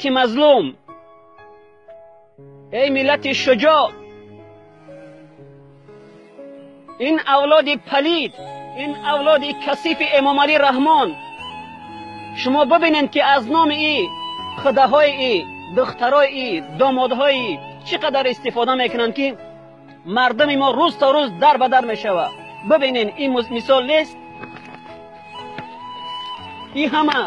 Миллати мазлум, эй миллати шуҷоъ, ин авлоди палид, ин авлоди касифи Эмомалӣ Раҳмон, шумо бибинед, ки аз номи и худаҳои и, духтарои и, домодҳои и чӣ қадар истифода мекунанд, ки мардуми мо рӯз то рӯз дар ба дар мешавад. Бибинед, ин мисол нест? Ин ҳама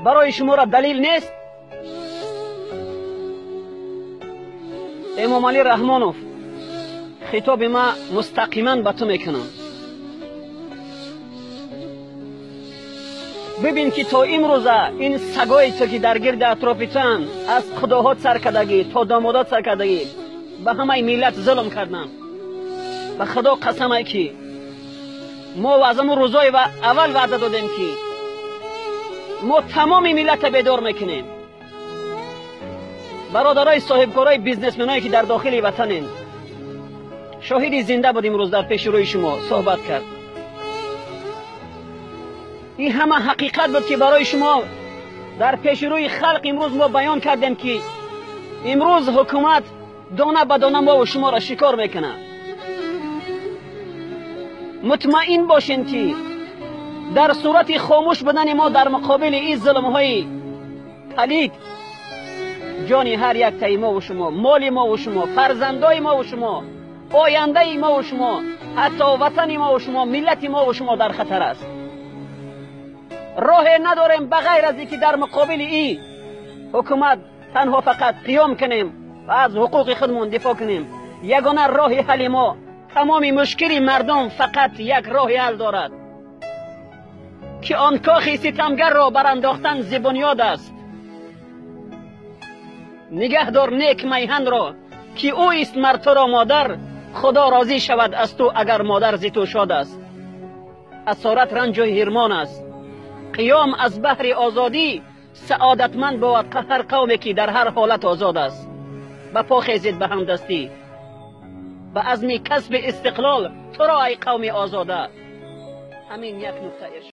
барои шуморо далил нест? Эмомалӣ Раҳмонов, хитоби ма мустақиман ба ту мекунам. Бибин, ки то имрӯза ин сагои ту, ки дар гирди атрофи туанд, аз худоҳот саркардагӣ то домодот саркардагӣ, ба ҳамаи миллат зулм карданд. Ба Худо қасамай, ки мо аз ҳамун рӯзои аввал ваъда додем, ки мо тамоми миллата бедор мекунем. Бародарои соҳибкорои бизнесменое, ки дар дохили ватанем, шоҳиди зинда буд, имрӯз дар пеши рӯи шумо суҳбат кард. Ин ҳама ҳақиқат буд, ки барои шумо дар пеши рӯи халқ имрӯз мо баён кардем, ки имрӯз ҳукумат дона ба дона мову шуморо шикор мекунад. Мутмаин бошем, ки дар сурати хомӯш будани мо дар муқобили ин зулмҳои палид, ҷони ҳар яктаи мову шумо, моли мову шумо, фарзандои мову шумо, ояндаи мову шумо, ҳатто ватани мову шумо, миллати мову шумо дар хатар аст. Роҳе надорем ба ғайр аз ин ки дар муқобили ин ҳукумат танҳо фақат қиём кунем ва аз ҳуқуқи худмон дифоъ кунем. Ягона роҳи ҳалли мо, тамоми мушкили мардум фақат як роҳи ҳал дорад, ки он кохи ситамгарро барандохтан зи бунёд аст. Нигаҳдор нек майҳанро, ки ӯист мар туро модар. Худо розӣ шавад аз ту, агар модар зи ту шод аст. Асорат ранҷу ҳирмон аст. Қиём аз баҳри озодӣ саодатманд бовад ҳар қавме, ки дар ҳар ҳолат озод аст. Ба по хезед ба ҳамдастӣ, ба азми касби истиқлол туро, ай қавми озода. Ҳамин як нуқта.